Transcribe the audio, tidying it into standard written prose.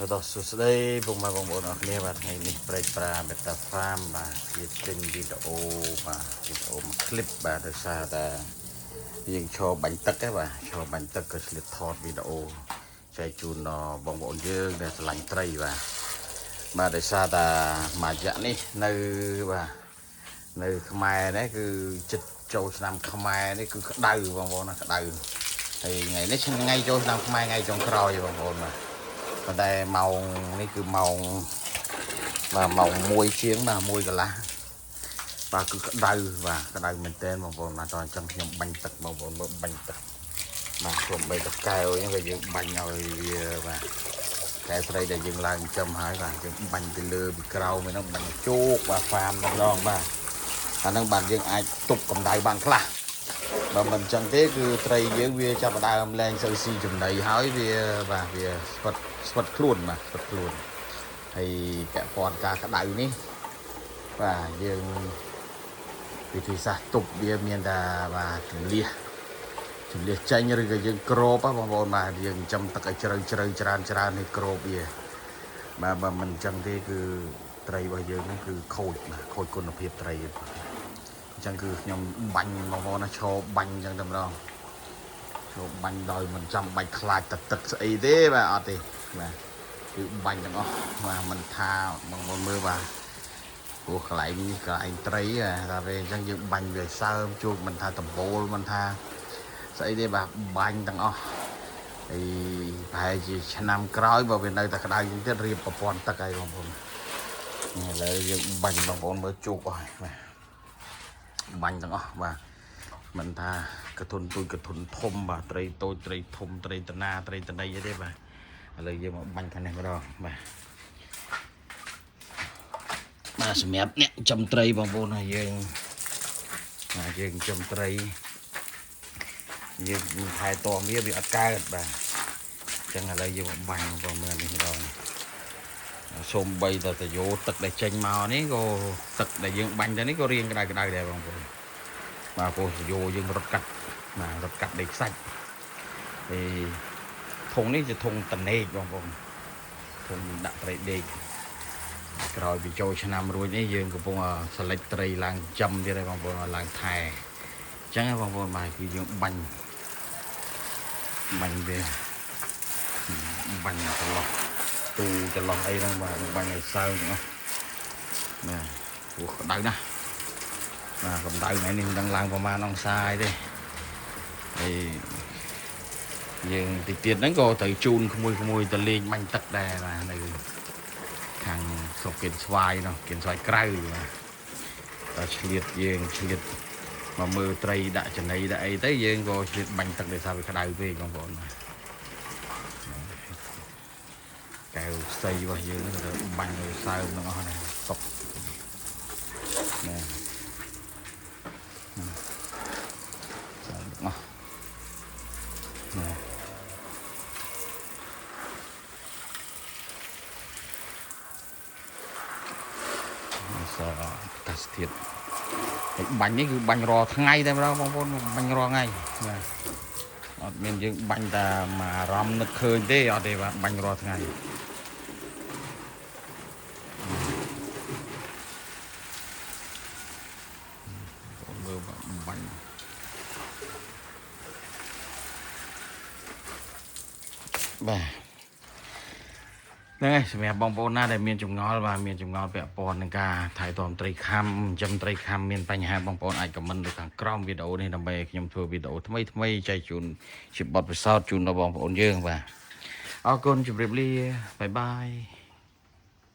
ដល់សួស្តីពុកម៉ែបងប្អូនអរគ្នាបាទថ្ងៃនេះព្រែកប្រាបេតាហ្វាមបាទវាចេញវីដេអូបាទវីដេអូមួយคลิปបាទដោយសារតែយើងឈរបាញ់ទឹកហ្នឹងបាទឈរបាញ់ទឹកក៏ឆ្លៀតថតវីដេអូចែកជូនដល់បងប្អូនយើងដែលស្រឡាញ់ត្រីបាទបាទដោយសារតែមួយរយៈនេះនៅបាទនៅខ្មែរនេះគឺចិត្តចូលឆ្នាំខ្មែរនេះគឺក្តៅបងប្អូនណាក្តៅហើយថ្ងៃនេះថ្ងៃចូលឆ្នាំខ្មែរថ្ងៃចុងក្រោយបងប្អូនបាទ ប៉ុន្តែម៉ោងនេះគឺម៉ោងបាទម៉ោង1ជាងបាទ1កន្លះបាទគឺក្តៅបាទក្តៅមែនទែនបងប្អូនបាទតោះអញ្ចឹងខ្ញុំបាញ់ទឹកបងប្អូនមើលបាញ់ទឹកបាទខ្ញុំបីតកែវអញ្ចឹងក៏យើងបាញ់ឲ្យវាបាទកែត្រីដែលយើងឡើងចិញ្ចឹមហើយបាទយើងបាញ់ពីលើពីក្រោមហ្នឹងបាញ់ជោកបាទហ្វាមតែម្ដងបាទអាហ្នឹងបាទយើងអាចទប់កម្ដៅបានខ្លះបើមិនអញ្ចឹងទេគឺត្រីយើងវាចាប់ផ្ដើមលែងសូវស៊ីចំណីហើយវាបាទវាស្វិតស្វិតខ្លួនបាទស្វិតខ្លួនហើយពាក់ព័ន្ធការក្តៅនេះបាទយើងវិធីសាស្ត្រទប់វាមានតែបាទជំលះជំលះចេញឬក៏យើងក្របហ៎បងប្អូនបាទយើងចំទឹកឲ្យជ្រៅជ្រៅច្រើនច្រើននេះក្របវាបាទបើមិនអញ្ចឹងទេគឺត្រីរបស់យើងហ្នឹងគឺខូចបាទខូចគុណភាពត្រីអញ្ចឹងគឺខ្ញុំបាញ់បងប្អូនណាឈរបាញ់អញ្ចឹងតែម្ដង ចូលបាញ់ដោយមិនចាំបាច់ខ្លាចតទឹកស្អីទេបាទអត់ទេបាទគឺបាញ់ទាំងអស់បាទមិនថាបងប្អូនមើលបាទព្រោះកន្លែងនេះកន្លែងត្រីតែពេលអញ្ចឹងយើងបាញ់វាសើមជួបមិនថាដំបូលមិនថាស្អីទេបាទបាញ់ទាំងអស់ហើយប្រហែលជាឆ្នាំក្រោយបើវានៅតែក្តៅជាងទៀតរៀបប្រព័ន្ធទឹកហើយបងប្អូនឥឡូវយើងបាញ់បងប្អូនមើលជោគអស់បាទបាញ់ទាំងអស់បាទ មិនថាកធុនទូចកធុនធំបាទត្រីតូចត្រីធំត្រីតណាត្រីតណីអីទេបាទឥឡូវយើងមកបាញ់ខាងនេះម្ដងបាទបាទសម្រាប់អ្នកចំត្រីបងប្អូនហើយយើងបាទយើងចំត្រីយើងថែទាំវាវាអត់កើតបាទអញ្ចឹងឥឡូវយើងមកបាញ់បងប្អូនមើលនេះម្ដងសូមបីតតយោទឹកដែលចេញមកនេះក៏ទឹកដែលយើងបាញ់ទៅនេះក៏រៀងក្តៅក្តៅដែរបងប្អូនបាទព្រោះយោយើងរត់កាត់បាទរត់កាត់ដីខ្សាច់ហើយធុងនេះជាធុងតនេកបងប្អូនធុងដាក់ត្រីដេកក្រោយពីចូលឆ្នាំរួចនេះយើងកំពុងសលិចត្រីឡើងចំទៀតហើយបងប្អូនឡើងថែអញ្ចឹងបងប្អូនបាទគឺយើងបាញ់បាញ់វាបាញ់ចន្លោះទូចន្លោះអីហ្នឹងបាទបាញ់ឲ្យសើមទាំងអស់បាទព្រោះក្តៅណាស់បាទកម្ដៅថ្ងៃនេះមិនដឹងឡើងប្រហែលអង្សាអីទេហើយយើងតិចទៀតហ្នឹងក៏ត្រូវជូនក្មួយៗទៅលេងបាញ់ទឹកដែរបាទនៅខាងស្រុកគៀនស្វាយនោះគៀនស្វាយក្រៅបាទតែឆ្លៀតយើងឆ្លៀតមកមើលត្រីដាក់ចំណីដាក់អីទៅយើងក៏ឆ្លៀតបាញ់ទឹកដោយសារវាក្តៅពេកបងប្អូនបាទកែវផ្សៃរបស់យើងហ្នឹងក៏បាញ់ឲ្យសើមទាំងអស់ដែរតុកណាសើមទាំងអស់ណាសកាសធាតុហើយបាញ់នេះគឺបាញ់រាល់ថ្ងៃតែម្ដងបងប្អូនបាញ់រាល់ថ្ងៃបាទអត់មានយើងបាញ់តែមួយអារម្មណ៍នឹកឃើញទេអត់ទេបាទបាញ់រាល់ថ្ងៃបងមើលបាញ់បាទហ្នឹងហើយសម្រាប់បងប្អូនណាដែលមានចម្ងល់បាទមានចម្ងល់ពាក់ព័ន្ធនឹងការថែទាំត្រីខាំចិញ្ចឹមត្រីខាំមានបញ្ហាបងប្អូនអាចខមមិននៅខាងក្រោមវីដេអូនេះដើម្បីឲ្យខ្ញុំធ្វើវីដេអូថ្មីថ្មីចែកជូនជាបទពិសោធន៍ជូនដល់បងប្អូនយើងបាទអរគុណជម្រាបលាបាយបាយ។